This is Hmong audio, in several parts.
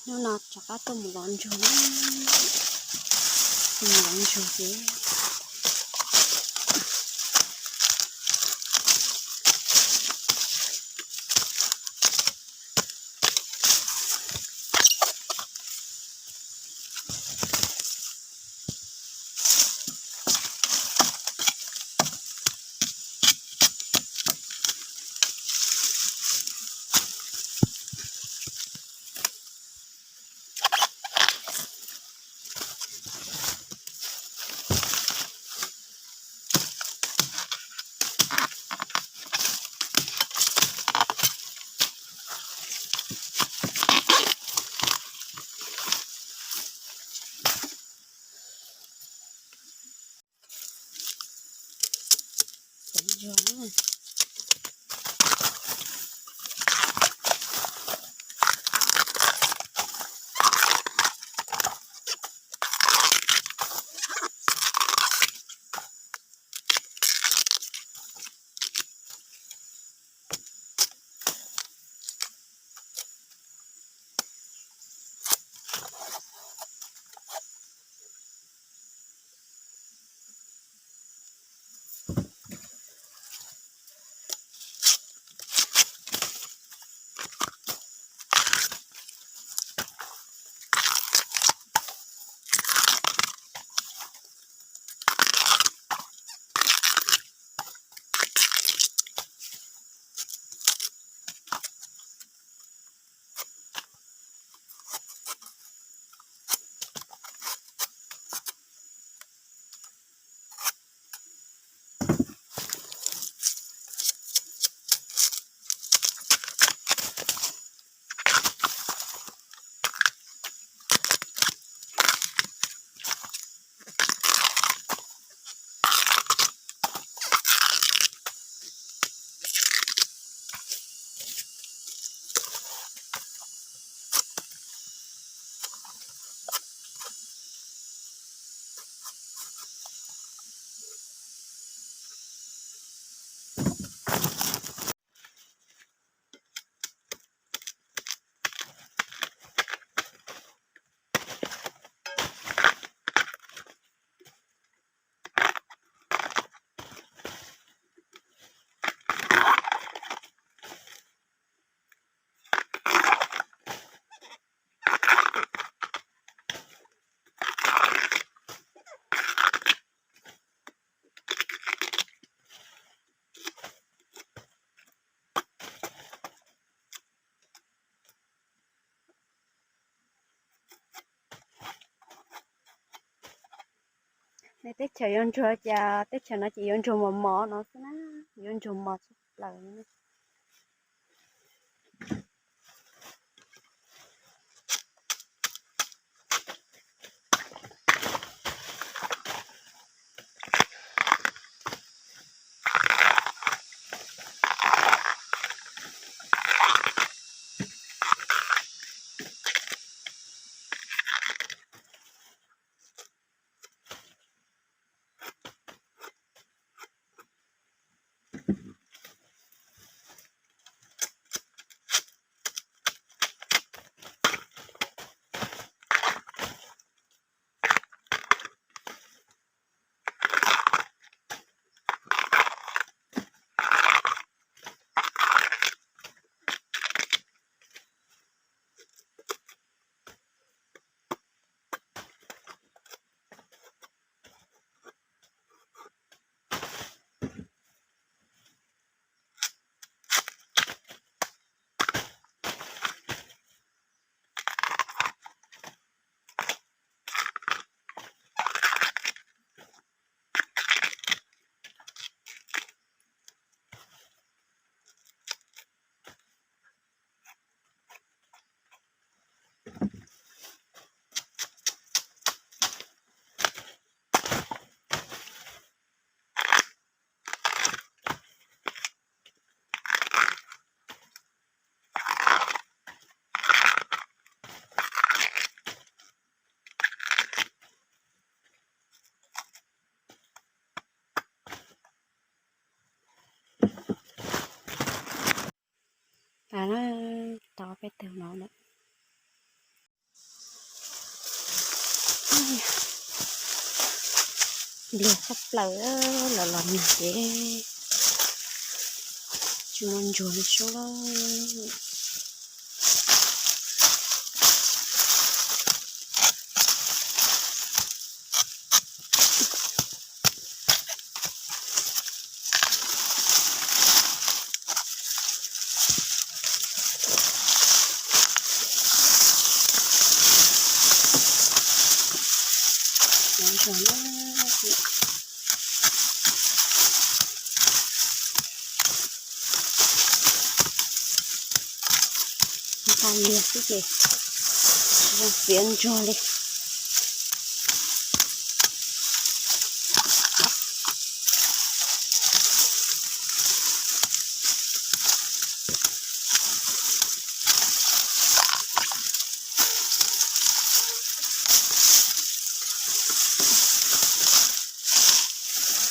Hnub no rov qab tuaj mus lov ntsuag, tuaj mus lov ntsuag ces Nej teb chaws yuav ntsuag cas, teb chaws no ces yuav ntsuag mos mos no xwb na, yuav ntsuag mos tshaj plaws. Npliag tshaj plaws, los los nag ces tsis muaj ntsuag li sub lawm. Nqa liag xwb ces zoo fiav ntsuag li.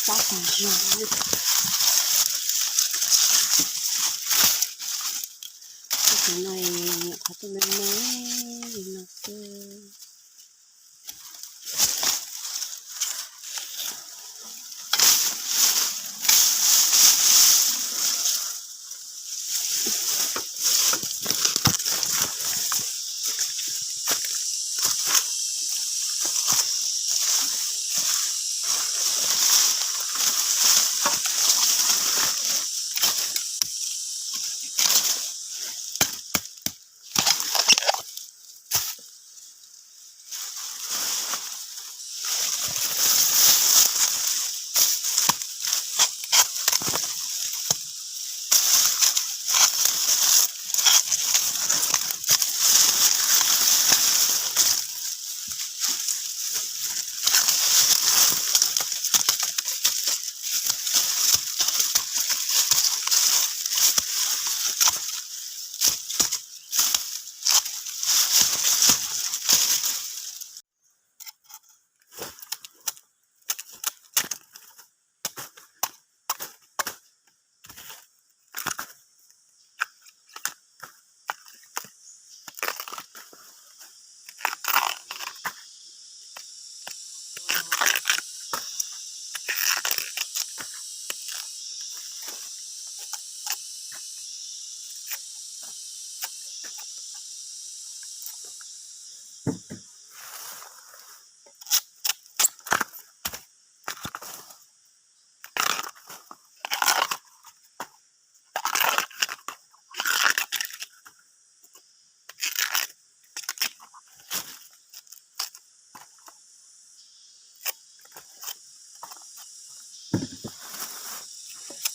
Pab tas zog. Qhov no nyuam qhuav tuaj me me li no xwb.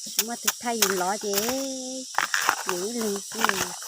Tsis muaj tus thaij yus lov ces yus ib leeg xwb.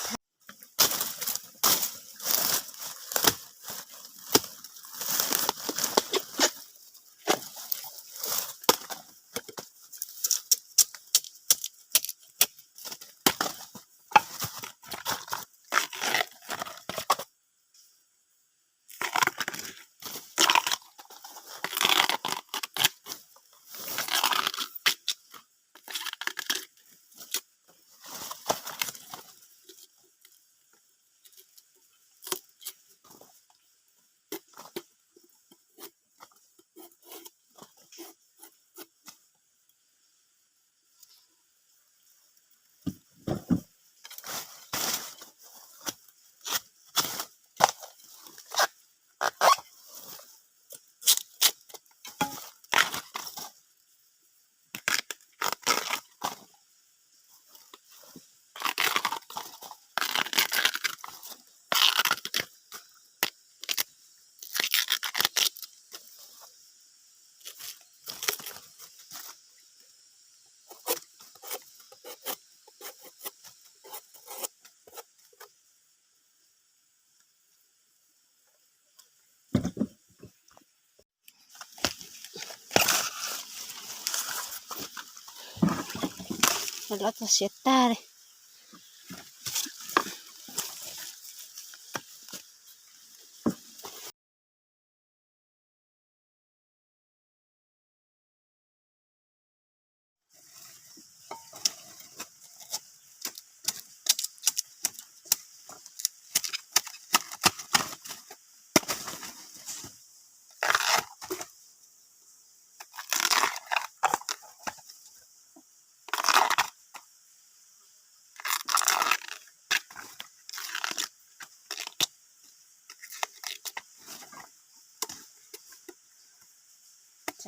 Los txog siav tag li.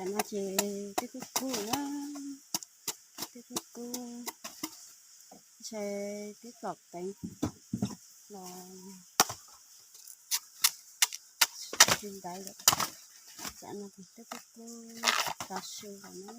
Tam no ces twb kub kub na, twb kub kub, ntshe twb tom teev los tsis ntawd lawm. Tam no twb kub kub tas su lawm na.